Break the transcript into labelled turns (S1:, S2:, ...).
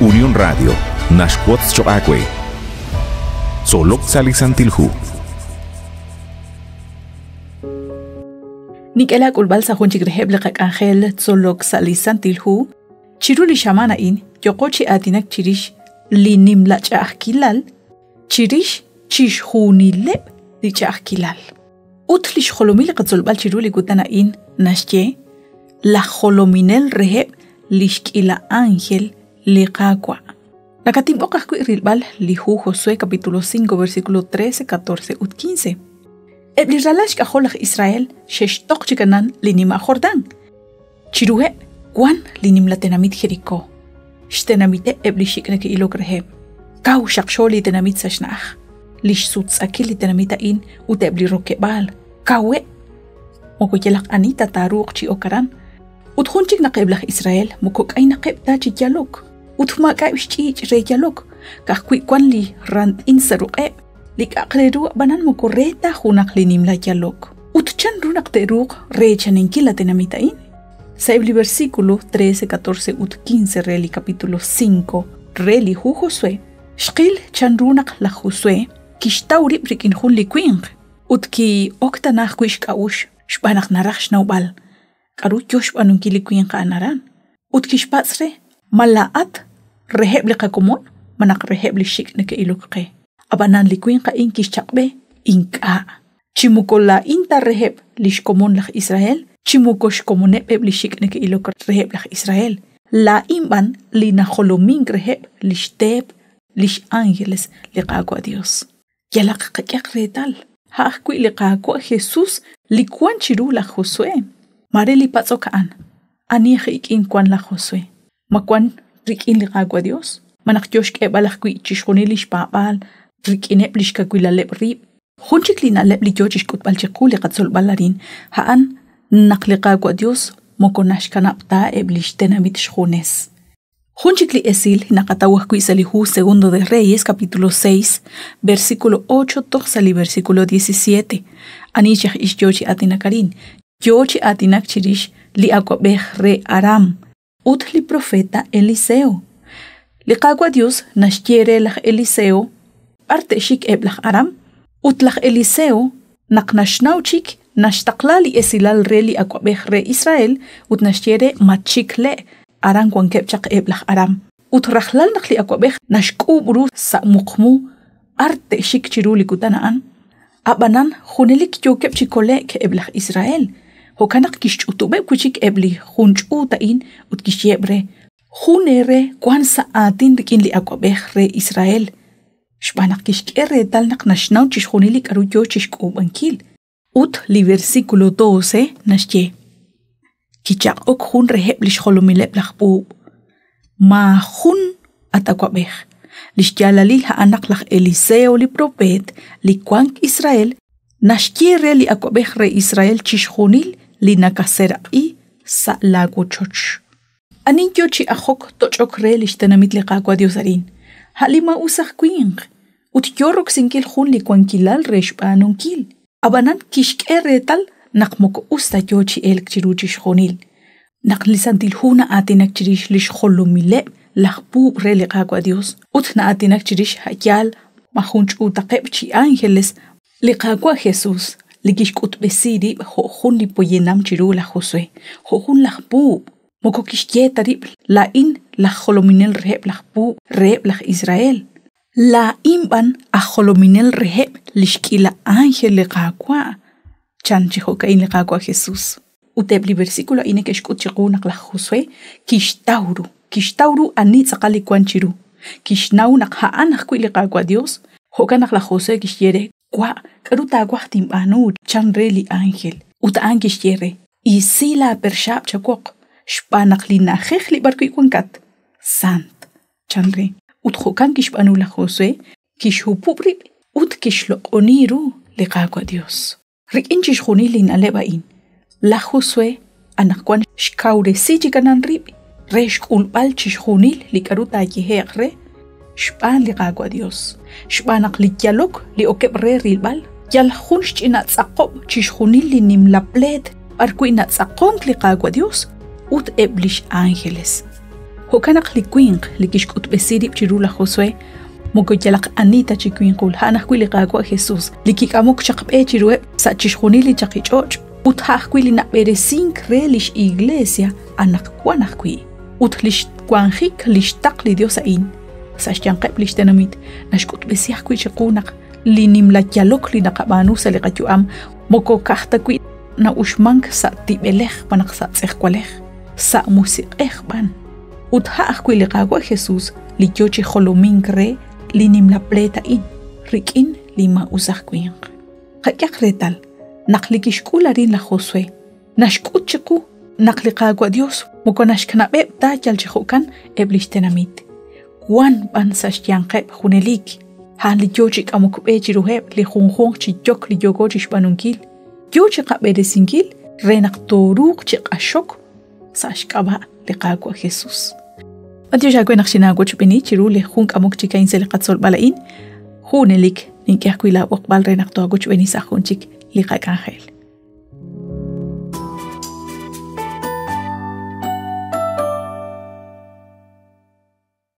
S1: Unión Radio, naxwotz choq' aawe. Tzolok sa' li Santil Hu.
S2: Nink'e laak'ulb'al sa' jun chik reheb' li qak'anjel Tzolok sa' li Santil Hu. Chiru li xamaan a'in yooqo chi aatinak chirix li nimla ch'a'ajkilal chirix chixjunileb' li ch'a'ajkilal. Ut li xjolomil li qatzolb'al chiru li kutan a'in naxye laj jolominel reheb' li xk'iila ánjel li Qaawa'. Nakatinb'oq ajwi' rilb'al li hu Josué capítulo 5 versículo 13, 14 ut 15. Eb' li ralal xk'ajol laj Israel xe'xtoq chi Kanaan li nima' Jordán. Chiruheb' wan li nimla tenamit Jerikó, xtenamiteb' eb' li xik' neke'ilok reheb'. Kaw xaqxo li tenamit sa' xna'aj. Li xsuttz'akil li tenamit a'in ut eb' li rokeb'aal kaweb'. Moko yalaq ani ta taaruuq chi ok aran. Ut jun chik naq eb' laj Israel moko k'aynaqeb' ta chi yalok ut maak'a'eb' xch'iich' re yalok, ka'ajwi' wan li rant'in sa' ruq'eb', li k'a'aq re ru ab'anan moko re ta junaq li nimla yalok. Ut chanru naq te'ruuq reechaninkil la tenamit a'in? Sa'eb' li versículo 13, 14 ut 15 re li capítulo 5 re li hu Josué, xqil chanru naq laj Josué kixtaw rib' rik'in jun li winq ut ki'ok tana ajwi' xk'a'uxl xb'aan naq naraj xnawb'al k'aru yo xb'aanunkil li winq a'an aran. Ut kixpatz' re, Ma laa'at reheb' li qakomon malaj reheb' li xik' neke'ilok qe? Ab'anan li winq a'in kixchaq'b'e, Ink'a'. Chi moko laa'in ta reheb' li xkomon laj Israel, chi moko xkomoneb' eb' li xik' neke'ilok reheb' laj Israel. Laa'in b'an li najolomink reheb' li xteep li x'ángeles li Qaawa' Yos. Yalaq qak'ehaq reetal, a' ajwi' li Qaawa' Jesús li wank chiru laj Josué. Maare li patz'ok a'an, ani aj ik'in wank laj Josué? Ma wank rik'in li Qaawa' Yos? Ma naq yo xk'eeb'al ajwi' chixjunil li xpaab'aal rik'ineb' li xkawilaleb' rib'? Jun chik li na'leb' li yo chi xk'utb'al chiqu li qatzolb'al arin, a'an naq li Qaawa' Yos moko naxkanab' ta eb' li xtenamit xjunes. Jun chik li esil naqataw ajwi' sa' li hu Segundo de Reyes capítulo 6 versículo 8 toj sa' li versículo 17. Ani chi aj ix yo chi aatinak arin? Yo chi aatinak chirix li awab'ej re Aram ut li profeta Eliseo. Li Qaawa' Dios naxye re laj Eliseo b'ar te'xik eb' laj Aram ut laj Eliseo naq naxnaw chik naxtaqla li esilal re li awab'ej re Israel ut naxye re matxik le' aran wankeb' chaq eb' laj Aram. Ut rajlal naq li awab'ej naxk'uub' ru sa' muqmu b'ar te'xik chiru li kutan a'an, ab'anan junelik yookeb' chi kole'k eb' laj Israel. Jo'kan naq kixch'utub'eb' wi' chik eb' li jun ch'uut a'in ut kixyeeb' re, Jun eere wank sa' aatin rik'in li awab'ej re Israel, xb'aan naq kixk'e reetal naq naxnaw chixjunil li k'aru yo chi xk'uub'ankil. Ut li versículo 12 naxye, Kichaq'ok jun reheb' li xjolomileb' laj puub', Maajun, at awab'ej. Li xyaalalil a'an naq laj Eliseo li propeet li wank Israel naxye re li awab'ej re Israel chixjunil li nakaseeraq'i sa' laawochoch. Ani yo chi ajok toch'ok re li xtenamit li Qaawa' Yos arin? A' li maa'us aj winq, ut yo roksinkil jun li wankilal re xb'aanunkil. Ab'anan kixk'e reetal naq moko us ta yo chi elk chiru chixjunil. Naq li Santil Hu na'aatinak chirix li xjolomileb' laj puub' re li Qaawa' Yos ut na'aatinak chirix a' yaal ma jun ch'uutaqeb' chi ángeles, li Qaawa' Jesús li kixk'utb'esi rib' jo' jun li poyanam chiru laj Josué, jo' jun laj puub', moko kixye ta rib' laa'in laj jolominel reheb' laj puub' reheb' laj Israel. Laa'in b'an aj jolominel reheb' li xk'iila ánjel li Qaawa', chan chi jo'ka'in li Qaawa' Jesús. Ut eb' li versículo a'in neke'xk'ut chiqu naq laj Josué kixtaw ru, kixtaw ru ani tz'aqal li wank chiru. Kixnaw naq a'an ajwi' li Qaawa' Dios, jo'kan naq laj Josué kixye re, Wa', k'aru taawaj tinb'aanu? chan re li ánjel. Ut a'an kixye re, Isi laaperxaab' chawoq, xb'aan naq li na'ajej li b'arwi' wankat, sant. Chan re. Ut jo'kan kixb'aanu laj Josué, kixhupub' rib' ut kixloq'oni ru li Qaawa' Yos. Rik'in chixjunil li na'leb' a'in, laj Josué anaqwan xkawresi chi kanan rib' re xk'ulb'al chixjunil li k'aru taayehe'q re xb'aan li Qaawa' Yos, xb'aan naq li yalok li okeb' re rilb'al yal jun xch'ina tz'aqob' chixjunil li nimla pleet b'arwi' natz'aqonk li Qaawa' Yos ut eb' li x'ángeles. Jo'kan naq li winq li kixk'utb'esi rib' chiru laj Josué moko yalaq ani ta chi winqul, a'an ajwi' li Qaawa' Jesus li kik'amok chaq b'e chiruheb' sa' chixjunil li chaqich'och' ut a' ajwi' li nab'eresink re li x'Iglesia anaqwan ajwi'. Ut li xwanjik li xtaql li Yos a'in sa' xyanqeb' li xtenamit naxk'utb'esi ajwi' chiqu naq li nimla yalok li naqab'aanu sa' li qayu'am moko ka'aj ta wi' na'uxmank sa' tib'elej malaj sa' tz'ejwalej, sa' musiq'ej b'an. Ut a' ajwi' li Qaawa' Jesus li yo chi jolomink re li nimla pleet a'in rik'in li maa'us aj winq. Qak'ehaq reetal naq li kixk'ul arin laj Josué naxk'ut chiqu naq li Qaawa' Dios moko naxkanab'eb' ta yal chi jo'kan eb' li xtenamit. Wan b'an sa' xyanqeb' junelik. A'an li yo chi k'amok b'e chiruheb' li junjunq chi yok li yooko chi xb'aanunkil, yo chi qab'eresinkil re naq tooruuq chi q'axok sa' xk'ab'a' li Qaawa' Jesus. B'antiox aawe naq xinaawochb'eeni chiru li jun k'amok chik a'in sa' li qatzolb'al a'in. Junelik nink'e ajwi' laab'oqb'al re naq toowochb'eeni sa' jun chik li qak'anjel.